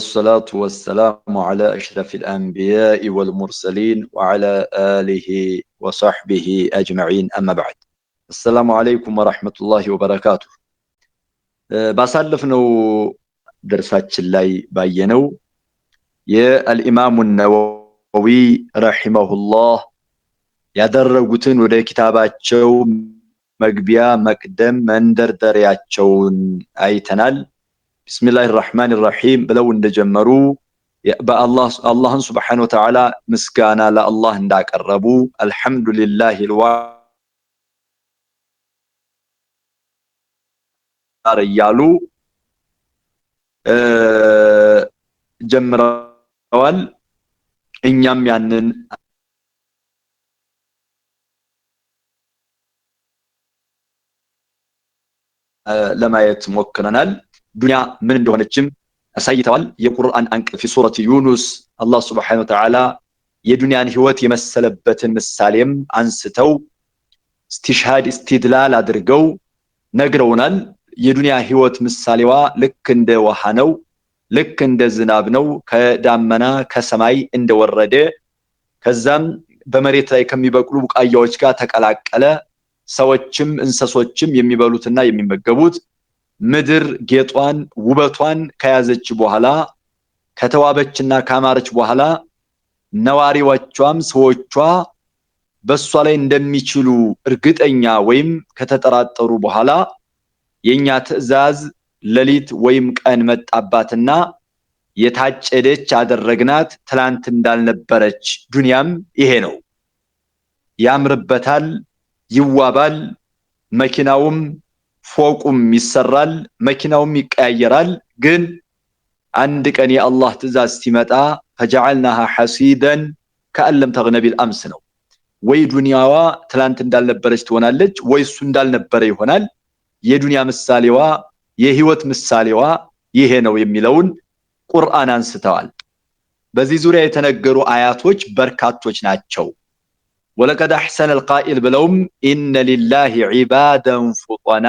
والصلاة والسلام على أشرف الأنبياء والمرسلين وعلى آله وصحبه أجمعين أما بعد السلام عليكم ورحمة الله وبركاته። ባሳለፍነው ደርሳችን ላይ ባየነው የአልኢማሙ ነወዊ ረሂመሁላህ ያደረጉትን ወደ ኪታባቸው መግቢያ መቅደም መንደርደሪያቸውን አይተናል። ቢስሚላሂ ራህማን ራሂም ብለው እንደጀመሩ በአላህ አላህን ሱብሓነሁ ወተዓላ ምስጋና ለአላህ እንዳቀረቡ አልሐምዱሊላሂ ልዋር እያሉ ጀምረዋል። እኛም ያንን ለማየት ሞክረናል። ዱንያ ምን እንደሆነችም አሳይተዋል። የቁርአን አንቀጽ في ሱረት ዩኑስ አላህ سبحانه وتعالى የዱንያን ህይወት የመሰለበትን ምሳሌም አንስተው استشهاد استدلال አድርገው ነግረውናል። የዱንያ ህይወት ምሳሌዋ ልክ እንደ ውሃ ነው፣ ልክ እንደ ዝናብ ነው። ከዳመና ከሰማይ እንደወረደ ከዛም በመሬት ላይ ከሚበቅሉ ቡቃያዎች ጋር ተቀላቀለ። ሰዎችም እንስሶችም የሚበሉትና የሚመገቡት ምድር ጌጧን ውበቷን ከያዘች በኋላ ከተዋበችና ካማረች በኋላ ነዋሪዎቿም ሰዎቿ በሷ ላይ እንደሚችሉ እርግጠኛ ወይም ከተጠራጠሩ በኋላ የኛ ትዕዛዝ ሌሊት ወይም ቀን መጣባትና የታጨደች አደረግናት፣ ትላንት እንዳልነበረች። ዱንያም ይሄ ነው። ያምርበታል፣ ይዋባል፣ መኪናውም ፎቁም ይሰራል፣ መኪናውም ይቀያየራል። ግን አንድ ቀን የአላህ ትዕዛዝ ሲመጣ ፈጀዐልናሃ ሐሲደን ከአን ለም ተግነ ቢልአምስ ነው። ወይ ዱንያዋ ትላንት እንዳልነበረች ትሆናለች፣ ወይ እሱ እንዳልነበረ ይሆናል። የዱንያ ምሳሌዋ የህይወት ምሳሌዋ ይሄ ነው የሚለውን ቁርአን አንስተዋል። በዚህ ዙሪያ የተነገሩ አያቶች በርካቶች ናቸው። ወለቀድ አሕሰነ አልቃኢል ብለውም ኢነ ሊላሂ ዒባደን ፉጠና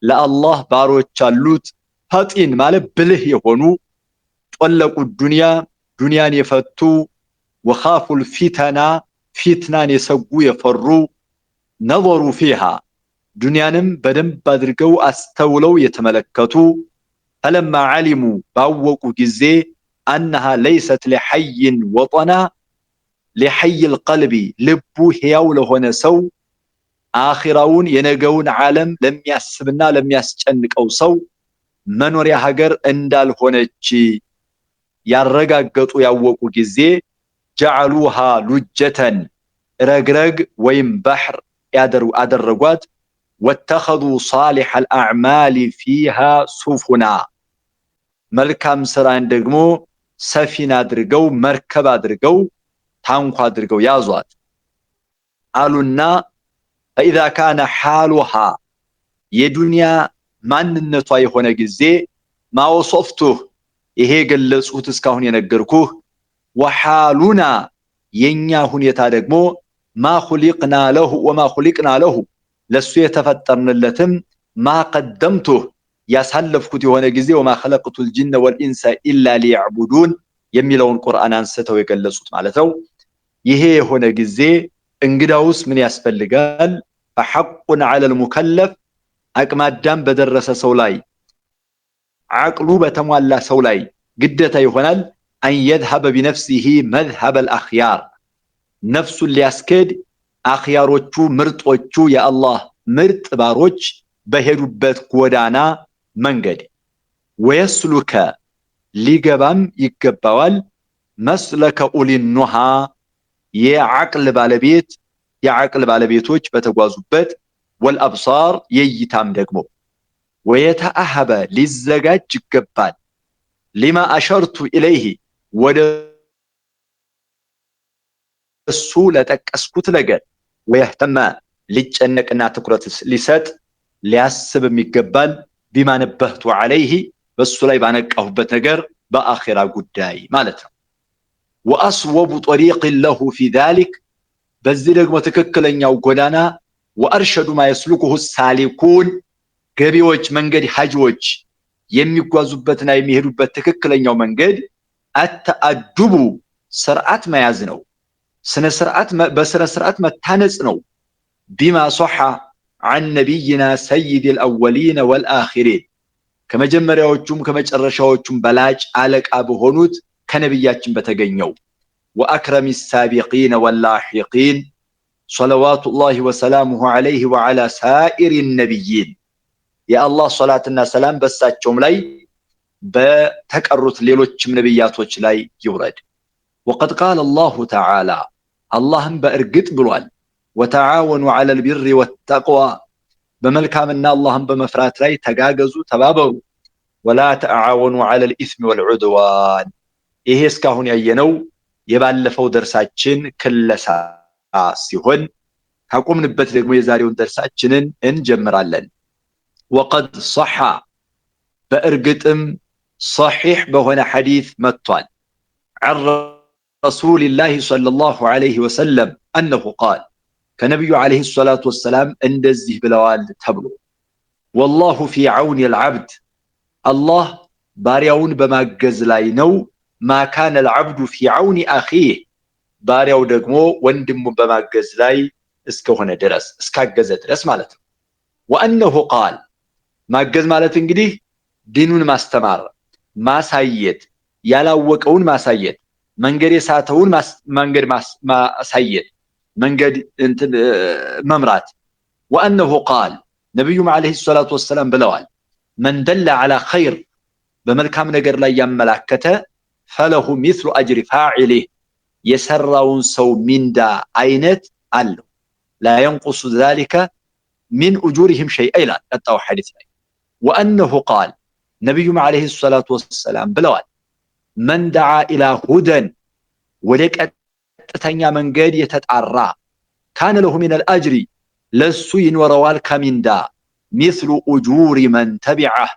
ለአላህ ባሮች አሉት። ፈጢን ማለት ብልህ የሆኑ ጠለቁ ዱንያ ዱንያን የፈቱ፣ ወኻፉል ፊተና ፊትናን የሰጉ የፈሩ፣ ነዘሩ ፊሃ ዱንያንም በደንብ አድርገው አስተውለው የተመለከቱ፣ ፈለማ ዓሊሙ ባወቁ ጊዜ አነሃ ለይሰት ሊሐይን ወጠና ሊሐይል ቀልቢ ልቡ ሕያው ለሆነ ሰው አኺራውን የነገውን ዓለም ለሚያስብና ለሚያስጨንቀው ሰው መኖሪያ ሀገር እንዳልሆነች ያረጋገጡ ያወቁ ጊዜ ጀዐሉሃ ሉጀተን ረግረግ ወይም ባህር አደረጓት። ወተኸዙ ሳሊሐል አዕማሊ ፊሃ ሱፉና መልካም ስራን ደግሞ ሰፊና አድርገው መርከብ አድርገው ታንኳ አድርገው ያዟት አሉና ፈኢዛ ካነ ሓሉሃ የዱንያ ማንነቷ የሆነ ጊዜ ማወሶፍቱህ ይሄ የገለጽሁት እስካሁን የነገርኩህ፣ ወሓሉና የኛ ሁኔታ ደግሞ ማ ኹሊቅና ለሁ ወማ ኹሊቅና ለሁ ለሱ የተፈጠርንለትም ማ ቀደምቱህ ያሳለፍኩት የሆነ ጊዜ ወማ ኸለቅቱል ጂነ ወልኢንሰ ኢላ ሊያዕቡዱን የሚለውን ቁርአን አንስተው የገለጹት ማለት ነው። ይሄ የሆነ ጊዜ እንግዳውስ ምን ያስፈልጋል? ፈሐቁን ዐለል ሙከለፍ አቅመ አዳም በደረሰ ሰው ላይ ዓቅሉ በተሟላ ሰው ላይ ግዴታ ይሆናል አን የዝሀበ ቢነፍሲሂ መዝሀበል አኽያር ነፍሱን ሊያስኬድ አኽያሮቹ ምርጦቹ የአላህ ምርጥ ባሮች በሄዱበት ጎዳና መንገድ፣ ወየስሉከ ሊገባም ይገባዋል መስለከ ኡሊ ኑሃ የዓቅል ባለቤት የዓቅል ባለቤቶች በተጓዙበት፣ ወልአብሳር የእይታም ደግሞ፣ ወየተአሀበ ሊዘጋጅ ይገባል ሊማ አሸርቱ ኢለይሂ ወደ እሱ ለጠቀስኩት ነገር፣ ወየህተመ ሊጨነቅና ትኩረት ሊሰጥ ሊያስብም ይገባል ቢማ ነበህቱ ዐለይሂ በሱ ላይ ባነቃሁበት ነገር በአኺራ ጉዳይ ማለት ነው። ወአስወቡ ጠሪቅን ለሁ ፊ ዛሊክ በዚህ ደግሞ ትክክለኛው ጎዳና፣ ወአርሸዱ ማ የስሉኩሁ ሳሊኩን ገቢዎች መንገድ ሐጂዎች የሚጓዙበትና የሚሄዱበት ትክክለኛው መንገድ አተአዱቡ ስርዓት መያዝ ነው። ስነ ስርዓት በስነ ስርዓት መታነጽ ነው። ቢማ ሶሐ ዐን ነቢይና ሰይዲል አወሊነ ወልአኺሪን ከመጀመሪያዎቹም ከመጨረሻዎቹም በላጭ አለቃ በሆኑት ከነቢያችን በተገኘው ወአክረሚ ሳቢቂነ ወላሒቂን ሰለዋቱላሂ ወሰላሙሁ ዐለይሂ ወዐላ ሳኢሪ ነቢይን የአላህ ሶላትና ሰላም በሳቸውም ላይ በተቀሩት ሌሎችም ነቢያቶች ላይ ይውረድ። ወቀድ ቃለ አላሁ ተዓላ አላህም በእርግጥ ብሏል፣ ወተዓወኑ ዐለል ቢሪ ወተቅዋ በመልካምና አላህን በመፍራት ላይ ተጋገዙ፣ ተባበሩ። ወላ ተዓወኑ ዐለል ኢስሚ ወልዑድዋን። ይሄ እስካሁን ያየነው የባለፈው ደርሳችን ክለሳ ሲሆን ካቆምንበት ደግሞ የዛሬውን ደርሳችንን እንጀምራለን። ወቀድ ሰሐ በእርግጥም ሰሒሕ በሆነ ሐዲስ መጥቷል። ዐን ረሱሊላሂ ሰለላሁ ዐለይሂ ወሰለም አነሁ ቃል ከነቢዩ ዐለይሂ ሰላቱ ወሰላም እንደዚህ ብለዋል ተብሎ ወላሁ ፊ ዐውኒ አልዐብድ አላህ ባሪያውን በማገዝ ላይ ነው። ማ ካነ አልዐብዱ ፊ ዐውኒ አኺህ ባሪያው ደግሞ ወንድሙን በማገዝ ላይ እስከሆነ ድረስ እስካገዘ ድረስ ማለት ነው። ወአነሁ ቃል ማገዝ ማለት እንግዲህ ዲኑን ማስተማር፣ ማሳየት፣ ያላወቀውን ማሳየት፣ መንገድ የሳተውን መንገድ ማሳየት፣ መንገድ እንትን መምራት። ወአነሁ ቃል ነቢዩም ዐለይሂ ሰላቱ ወሰላም ብለዋል መን ደለ ዐላ ኸይር በመልካም ነገር ላይ ያመላከተ ፈለሁ ሚስሉ አጅሪ ፋዒሊህ የሰራውን ሰው ሚንዳ አይነት አለው። ላ የንቁሱ ዛሊከ ሚን ኡጁሪሂም ሸይአ ይላል ቀጣዩ ሐዲስ ላይ። ወአነሁ ቃል ነቢዩም ዐለይሂ ሰላቱ ወሰላም ብለዋል መን ደዓ ኢላ ሁደን ወደ ቀጥተኛ መንገድ የተጣራ ካነ ለሁ ሚነል አጅሪ ለሱ ይኖረዋል ከሚንዳ ሚስሉ ኡጁሪ መን ተቢዐህ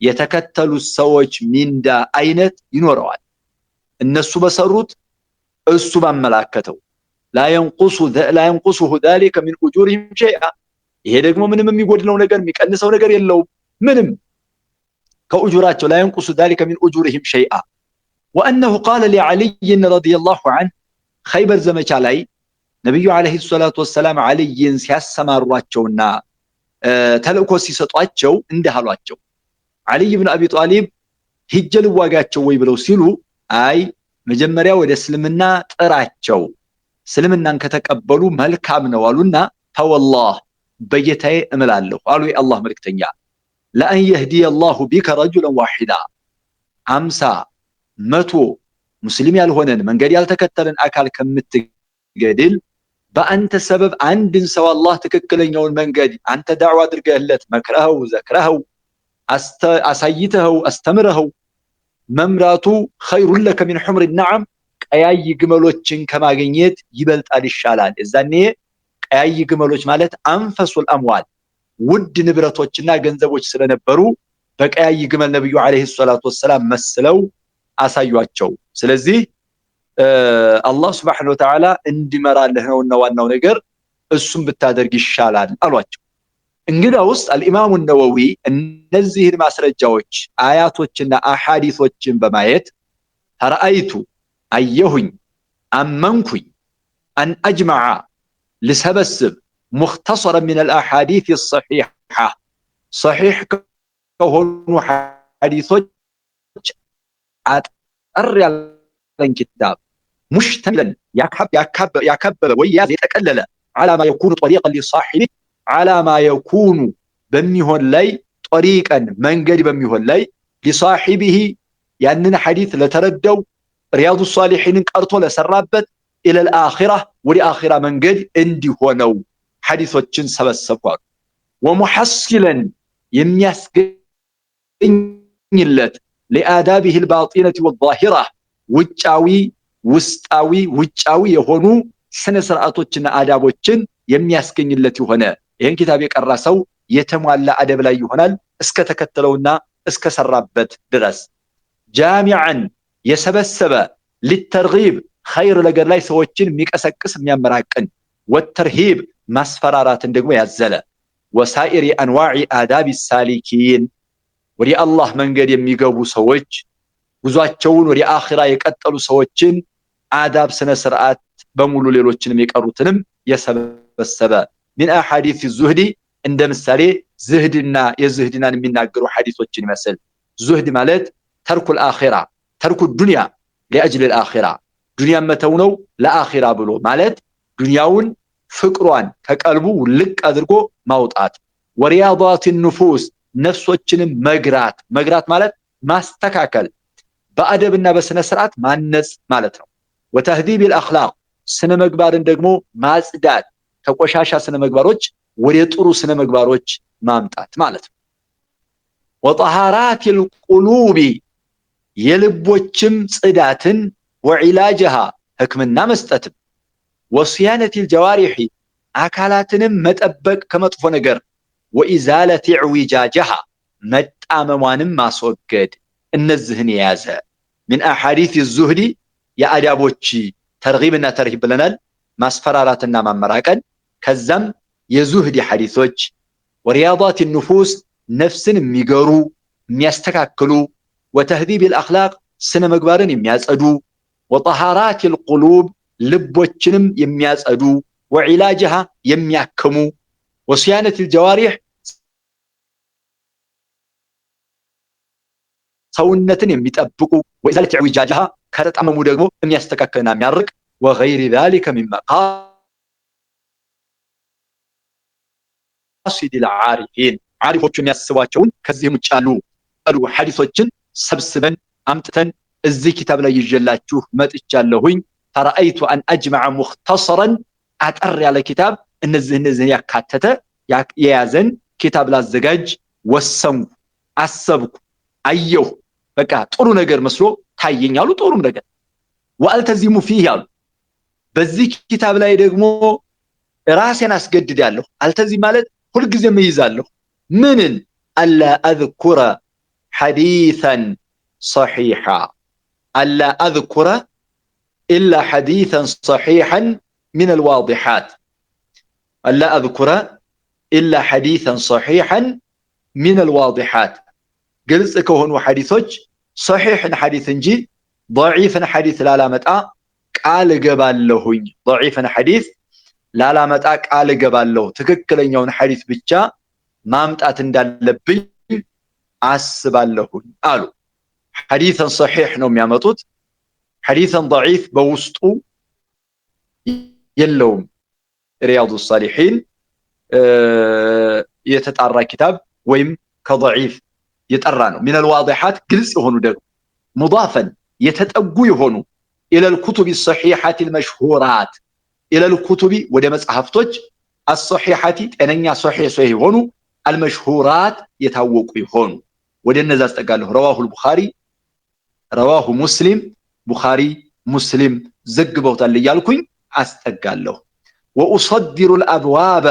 የተከተሉት ሰዎች ሚንዳ አይነት ይኖረዋል። እነሱ በሰሩት እሱ ባመላከተው ላ የንቁሱሁ ዛሊከ ሚን ኡጁሪሂም ሸይአ ይሄ ደግሞ ምንም የሚጎድለው ነገር የሚቀንሰው ነገር የለውም። ምንም ከኡጁራቸው ላ የንቁሱ ዛሊከ ሚን ኡጁሪሂም ሸይአ። ወአነሁ ቃለ ሊዓሊይን ረዲየላሁ ዐንሁ ኸይበር ዘመቻ ላይ ነቢዩ ዐለይሂ ሰላቱ ወሰላም ዓሊይን ሲያሰማሯቸውና ተልእኮ ሲሰጧቸው እንዲህ አሏቸው። ዓሊይ ብን አቢ ጣሊብ ሂጄ ልዋጋቸው ወይ ብለው ሲሉ አይ መጀመሪያ ወደ እስልምና ጥራቸው፣ እስልምናን ከተቀበሉ መልካም ነው አሉና ፈወላህ በጌታዬ እምላለሁ አሉ የአላህ መልእክተኛ ለአን የህዲየ አላሁ ቢከ ረጁለን ዋሂዳ 50 100 ሙስሊም ያልሆነን መንገድ ያልተከተለን አካል ከምትገድል በአንተ ሰበብ አንድን ሰው አላህ ትክክለኛውን መንገድ አንተ ዳዕዋ አድርገህለት መክረኸው፣ ዘክረኸው፣ አሳይተኸው፣ አስተምረኸው መምራቱ ኸይሩን ለከ ሚን ሑምሪ ነዓም ቀያይ ግመሎችን ከማግኘት ይበልጣል፣ ይሻላል። የዛኔ ቀያይ ግመሎች ማለት አንፈሱል አምዋል ውድ ንብረቶችና ገንዘቦች ስለነበሩ በቀያይ ግመል ነብዩ ዐለይሂ ሰላቱ ወሰላም መስለው አሳዩአቸው። ስለዚህ አላህ ሱብሓነሁ ወተዓላ እንዲመራልህ ነውና ዋናው ነገር እሱም ብታደርግ ይሻላል አሏቸው። እንግዳውስ አልኢማሙ ነወዊ እነዚህን ማስረጃዎች አያቶችና አሐዲሶችን በማየት ፈረአይቱ አየሁኝ፣ አመንኩኝ አን አጅመዓ ልሰበስብ ሙኽተሰረ ሚን አልአሐዲስ ሰሒሐ ሰሒሕ ከሆኑ ሐዲሶች አጠር ያለን ኪታብ ሙሽተሚለን ያካበበ ወይ ያዘ የጠቀለለ ዐላ ማ የኩኑ ጠሪቀን ሊሳሒቢ ዐላ ማ የኩኑ በሚሆን ላይ ጠሪቀን መንገድ በሚሆን ላይ ሊሳሒቢሂ ያንን ሐዲስ ለተረዳው ሪያዱ ሷሊሒንን ቀርቶ ለሰራበት ኢለል አኺራ ወደ አኺራ መንገድ እንዲሆነው ሐዲሶችን ሰበሰብኩ አሉ። ወሙሐሲለን የሚያስገኝለት ሊአዳቢሂ ልባጢነቲ ወዛሂራ ውጫዊ ውስጣዊ ውጫዊ የሆኑ ስነ ስርዓቶችና አዳቦችን የሚያስገኝለት የሆነ ይህን ኪታብ የቀራ ሰው የተሟላ አደብ ላይ ይሆናል እስከተከተለውና እስከሰራበት ድረስ። ጃሚዐን የሰበሰበ ሊተርጊብ ኸይር ነገር ላይ ሰዎችን የሚቀሰቅስ የሚያመራቅን፣ ወተርሂብ ማስፈራራትን ደግሞ ያዘለ፣ ወሳኢሪ አንዋዒ አዳቢ ሳሊኪን ወደ አላህ መንገድ የሚገቡ ሰዎች ጉዟቸውን ወደ አኺራ የቀጠሉ ሰዎችን አዳብ ስነ ስርዓት በሙሉ ሌሎችንም የቀሩትንም የሰበሰበ من أحاديث الزهد እንደ ምሳሌ ዝህድና የዝህድናን የሚናገሩ ሐዲሶችን ይመስል። ዙህድ ማለት ترك الآخرة ترك الدنيا لأجل الآخرة ዱንያን መተው ነው ለአኺራ ብሎ ማለት ዱንያውን ፍቅሯን ከቀልቡ ልቅ አድርጎ ማውጣት። ورياضة النفوس ነፍሶችንም መግራት፣ መግራት ማለት ማስተካከል በአደብና በስነ ስርዓት ማነጽ ማለት ነው። وتهذيب الأخلاق ስነ ምግባርን ደግሞ ማጽዳት ከቆሻሻ ስነ ምግባሮች ወደ ጥሩ ስነ ምግባሮች ማምጣት ማለት ነው። وطهارة القلوب የልቦችም ጽዳትን وعلاجها ህክምና መስጠትም وصيانة الجوارح አካላትንም መጠበቅ ከመጥፎ ነገር وإزالة اعوجاجها መጣመሟንም ማስወገድ እነዚህን የያዘ من أحاديث الزهد የአዳቦች ተርጊብና ተርሂብ ብለናል፣ ማስፈራራትና ማመራቀን። ከዛም የዙህድ ሐዲሶች ورياضة النفوس ነፍስን የሚገሩ የሚያስተካክሉ وتهذيب الأخلاق ስነ ምግባርን የሚያጸዱ وطهارة القلوب ልቦችንም የሚያጸዱ وعلاجها የሚያክሙ وصيانة الجوارح ሰውነትን የሚጠብቁ وإزالة اعوجاجها ከተጣመሙ ደግሞ የሚያስተካክልና የሚያርቅ وغير ذلك من مقاصد العارفين ዓሪፎቹ የሚያስቧቸውን ከዚህም ውጭ ያሉ ሐዲሶችን ሰብስበን አምጥተን እዚህ ኪታብ ላይ ይዤላችሁ መጥቻለሁኝ። فرأيت أن أجمع مختصرا አጠር ያለ ኪታብ እነዚህን ያካተተ የያዘን ኪታብ ላዘጋጅ ወሰንኩ፣ አሰብኩ፣ አየሁ። በቃ ጥሩ ነገር መስሎ ታየኝ አሉ። ጥሩም ነገር وألتزم فيه አሉ። በዚህ ኪታብ ላይ ደግሞ ራሴን አስገድዳለሁ። ألتزم ማለት ሁልጊዜም እይዛለሁ። ምንን? ألا أذكر حديثا صحيحا ألا أذكر إلا حديثا صحيحا من الواضحات ألا أذكر إلا حديثا صحيحا من الواضحات ግልጽ ከሆኑ ሐዲሶች ሰሒሕን ሐዲስ እንጂ ደዒፍን ሐዲስ ላላመጣ ቃል እገባለሁኝ። ደዒፍን ሐዲስ ላላመጣ ቃል እገባለሁ። ትክክለኛውን ሐዲስ ብቻ ማምጣት እንዳለብኝ አስባለሁኝ አሉ። ሐዲሰን ሰሒሕ ነው የሚያመጡት። ሐዲሰን ደዒፍ በውስጡ የለውም። ሪያዱ ሳሊሒን የተጣራ ኪታብ ወይም ከደዒፍ የጠራ ነው። من الواضحات ግልጽ የሆኑ ደግሞ مضافا የተጠጉ የሆኑ إلى الكتب الصحيحة المشهورات إلى الكتب ወደ መጽሐፍቶች الصحيحة ጤነኛ ሶሒሕ ሶሒሕ የሆኑ المشهورات የታወቁ የሆኑ ወደ እነዛ አስጠጋለሁ። رواه البخاري رواه مسلم ቡኻሪ ሙስሊም ዘግበውታል እያልኩኝ አስጠጋለሁ። وأصدر الأبواب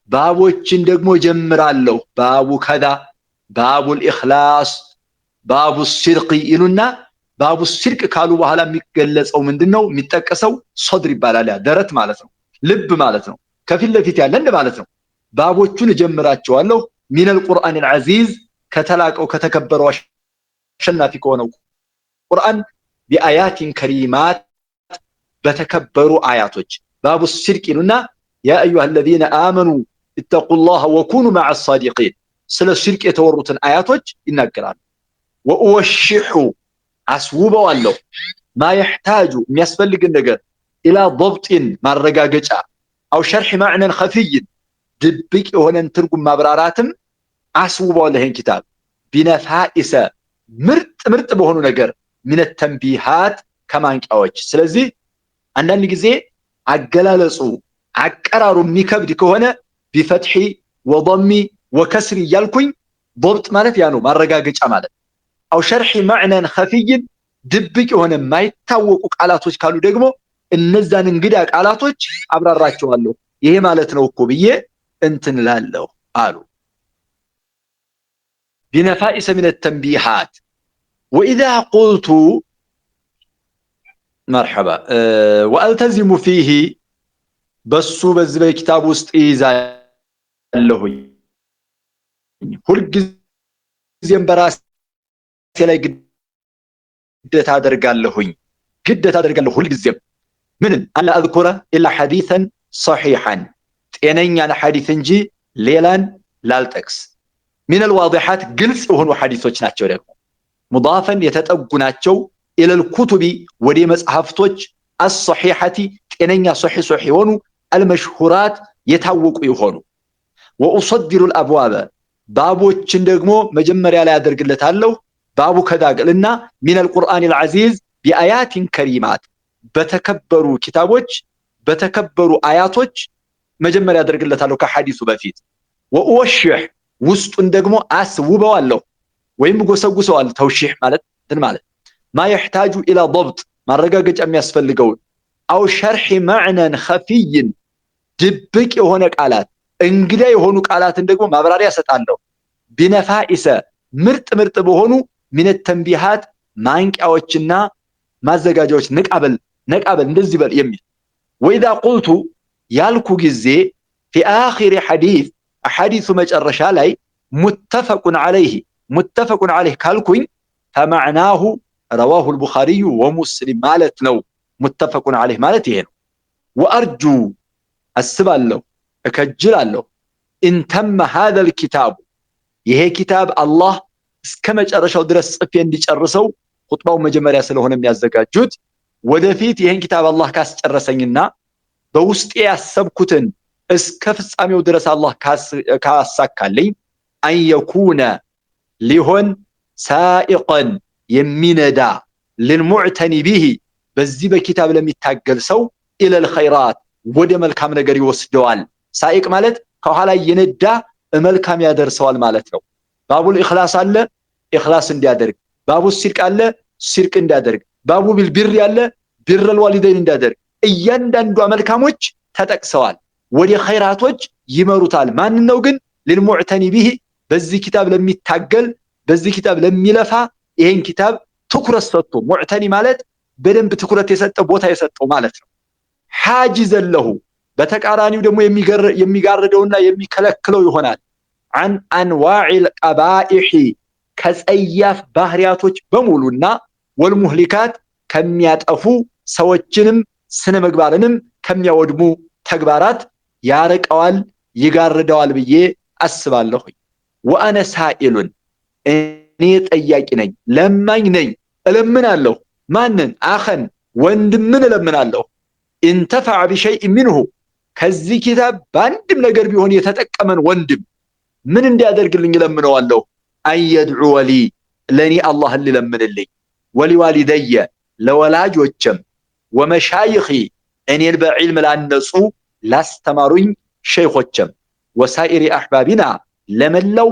ባቦችን ደግሞ ጀምራለሁ። باب كذا باب الإخلاص باب الصدق ይሉና باب الصدق ካሉ በኋላ የሚገለጸው ምንድነው? የሚጠቀሰው صدر ይባላል። ያ ደረት ማለት ነው፣ ልብ ማለት ነው፣ ከፊት ለፊት ያለ እንደ ማለት ነው። ባቦቹን እጀምራቸዋለሁ። من القرآن العزيز ከተላቀው ከተከበረው አሸናፊ ከሆነው ቁርአን بآيات كريمات በተከበሩ አያቶች باب الصدق ይሉና يا أيها الذين آمنوا اتقوا الله وكونوا مع الصادقين ስለ ሲድቅ የተወሩትን አያቶች ይናገራሉ። وأوشح አስውበዋለሁ ما يحتاج የሚያስፈልግን ነገር إلى ضبط ማረጋገጫ أو شرح معنى خفي ድብቅ የሆነን ትርጉም ማብራራትም አስውበዋለሁ። ይሄን ኪታብ بنفائس ምርጥ ምርጥ በሆኑ ነገር من التنبيهات ከማንቂያዎች። ስለዚህ አንዳንድ ጊዜ አገላለጹ አቀራሩ የሚከብድ ከሆነ بفتح وضم وكسر እያልኩኝ ضبط ማለት ያ ነው ማረጋገጫ ማለት أو شرح معنى خفي ድብቅ የሆነ የማይታወቁ ቃላቶች ካሉ ደግሞ እነዛን እንግዳ ቃላቶች አብራራቸዋለሁ። ይሄ ማለት ነው እኮ ብዬ እንትን እላለሁ አሉ። بنفائس من التنبيهات وإذا قلت مرحبا وألتزم فيه በሱ በዚህ በኪታብ ውስጥ ይዛለሁኝ ሁልጊዜ ሁልጊዜም በራሴ ላይ ግዴታ አደርጋለሁኝ፣ ግዴታ አደርጋለሁ ሁልጊዜም ምንን ألا أذكر إلا حديثا صحيحا ጤነኛን ሐዲስ እንጂ ሌላን ላልጠቅስ። من الواضحات ግልጽ የሆኑ ሐዲሶች ናቸው። ደግሞ مضافا የተጠጉ ናቸው። إلى الكتب ወደ መጽሐፍቶች الصحيحة ጤነኛ ሶሒ ሶሒ የሆኑ المشهورات የታወቁ የሆኑ። وأصدر الأبواب ባቦችን ደግሞ መጀመሪያ ላይ አደርግለታለሁ። ባቡ ከዳግልና من القرآن العزيز بآيات كريمات በተከበሩ ኪታቦች በተከበሩ አያቶች መጀመሪያ አደርግለታለሁ ከሐዲሱ በፊት። وأوشح ውስጡን ደግሞ አስውበዋለሁ ወይም ጎሰጉሰዋለሁ። توشيح ማለት እንትን ማለት ما يحتاج إلى ضبط ማረጋገጫ የሚያስፈልገውን أو شرح معنى خفي ድብቅ የሆነ ቃላት እንግዳ የሆኑ ቃላትን ደግሞ ማብራሪያ እሰጣለሁ። بنفائس ምርጥ ምርጥ በሆኑ من التنبيهات ማንቂያዎችና ማዘጋጃዎች ነቃበል ነቃበል እንደዚህ በል የሚል። وإذا قلت ያልኩ ጊዜ في آخر حديث ሐዲሱ መጨረሻ ላይ متفق عليه متفق عليه ካልኩኝ فمعناه رواه البخاري ومسلم ማለት ነው። متفق عليه ማለት ይሄ ነው። وأرجو አስባለሁ እከጅላለሁ إن تم هذا الكتاب ይሄ ኪታብ አላህ እስከ መጨረሻው ድረስ ጽፌ እንዲጨርሰው ኹጥባው መጀመሪያ ስለሆነ የሚያዘጋጁት ወደፊት ይሄን ኪታብ አላህ ካስጨረሰኝና በውስጤ ያሰብኩትን እስከ ፍጻሜው ድረስ አላህ ካሳካልኝ أن يكون ሊሆን سائقا የሚነዳ للمعتني به በዚህ በኪታብ ለሚታገል ሰው إلى الخيرات ወደ መልካም ነገር ይወስደዋል። سائق ማለት ከኋላ እየነዳ መልካም ያደርሰዋል ማለት ነው። باب الإخلاص አለ ኢኽላስ እንዲያደርግ፣ باب الصدق አለ ሲድቅ እንዲያደርግ፣ باب البر አለ بر الوالدين እንዲያደርግ፣ እያንዳንዷ መልካሞች ተጠቅሰዋል። ወደ ኸይራቶች ይመሩታል። ማን ነው ግን للمعتني به በዚህ ኪታብ ለሚታገል በዚህ ኪታብ ለሚለፋ ይሄን ኪታብ ትኩረት ሰጥቶ معتني ማለት በደንብ ትኩረት የሰጠ ቦታ የሰጠው ማለት ነው። حاجزا له በተቃራኒው ደግሞ የሚጋርደውና የሚከለክለው ይሆናል። عن أنواع القبائح ከጸያፍ ባህሪያቶች በሙሉና والمهلكات ከሚያጠፉ ሰዎችንም ስነ ምግባርንም ከሚያወድሙ ተግባራት ያርቀዋል ይጋርደዋል ብዬ አስባለሁኝ። وأنا سائل እኔ ጠያቂ ነኝ ለማኝ ነኝ እለምናለሁ። ማንን? أخا ወንድምን እለምናለሁ። انتفع بشيء منه ከዚህ ኪታብ በአንድም ነገር ቢሆን የተጠቀመን ወንድም ምን እንዲያደርግልኝ እለምነዋለሁ። أن يدعو لي ለእኔ አላህን ሊለምንልኝ፣ ولوالدي ለወላጆችም፣ ومشايخي እኔን በዒልም ላነጹ ላስተማሩኝ ሸይኾችም፣ وسائر أحبابنا ለመላው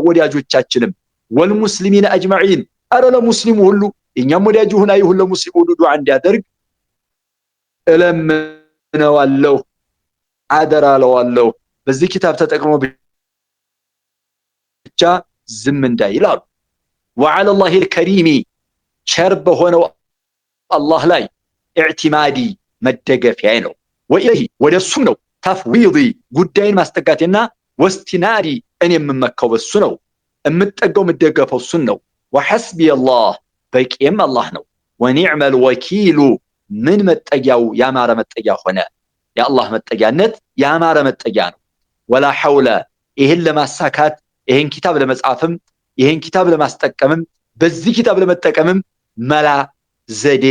ወዳጆቻችንም፣ والمسلمين أجمعين አረ ለሙስሊሙ ሁሉ እኛም ወዳጅ ይሁን አይሁን ለሙስሊሙ ሁሉ ዱዓ እንዲያደርግ እለምነዋለሁ፣ አደራ እለዋለሁ። በዚህ ኪታብ ተጠቅሞ ብቻ ዝም እንዳይል አሉ። وعلى الله الكريم ቸር በሆነው አላህ ላይ اعتمادي መደገፊያዬ ነው። وإليه ወደ እሱም ነው تفويضي ጉዳይን ማስጠጋቴና واستنادي እኔ የምመካው በሱ ነው። የምጠጋው የምደገፈው እሱን ነው። وحسبي الله በቂም አላህ ነው። ونعم الوكيل ምን መጠጊያው ያማረ መጠጊያ ሆነ። የአላህ መጠጊያነት ያማረ መጠጊያ ነው። ولا حول ይህን ለማሳካት ይህን ኪታብ ለመጻፍም ይህን ኪታብ ለማስጠቀምም በዚህ ኪታብ ለመጠቀምም መላ ዘዴ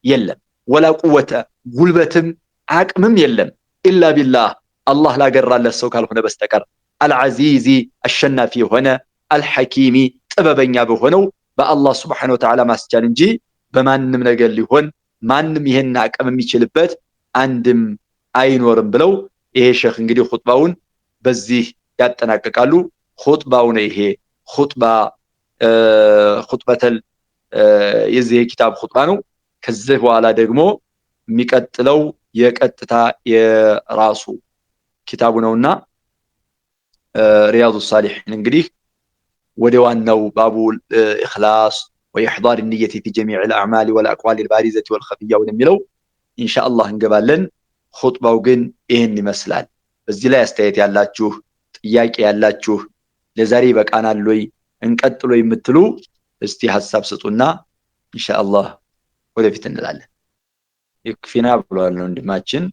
የለም። ولا قوة ጉልበትም አቅምም የለም إلا بالله አላህ ላገራለት ሰው ካልሆነ በስተቀር العزيز አሸናፊ የሆነ الحكيم ጥበበኛ በሆነው በአላህ سبحانه وتعالى ማስቻል እንጂ በማንም ነገር ሊሆን ማንም ይሄን አቅም የሚችልበት አንድም አይኖርም ብለው ይሄ ሸህ እንግዲህ ኹጥባውን በዚህ ያጠናቅቃሉ። ኹጥባው ነው ይሄ ኹጥባ ኹጥበተል የዚህ የኪታብ ኹጥባ ነው። ከዚህ በኋላ ደግሞ የሚቀጥለው የቀጥታ የራሱ ኪታቡ ነውና ሪያዱ ሳሊሒን እንግዲህ ወደ ዋናው باب الإخلاص وإحضار النية في جميع الأعمال والأقوال البارزة والخفية ወደሚለው ኢንሻአላህ እንገባለን። ኹጥባው ግን ይህን ይመስላል። በዚህ ላይ አስተያየት ያላችሁ፣ ጥያቄ ያላችሁ ለዛሬ ይበቃናል ወይ እንቀጥሎ የምትሉ እስቲ ሐሳብ ስጡና ኢንሻአላህ ወደፊት እንላለን። ይክፊና ብሏል ወንድማችን።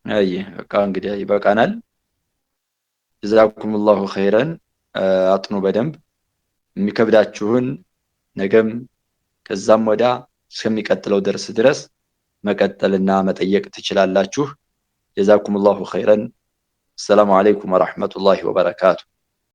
አይ በቃ እንግዲህ ይበቃናል። ጀዛኩሙላሁ ኸይረን። አጥኑ በደንብ የሚከብዳችሁን ነገም ከዛም ወዳ እስከሚቀጥለው ደርስ ድረስ መቀጠልና መጠየቅ ትችላላችሁ። ጀዛኩሙላሁ ኸይረን። አሰላሙ አለይኩም ወራህመቱላሂ ወበረካቱ።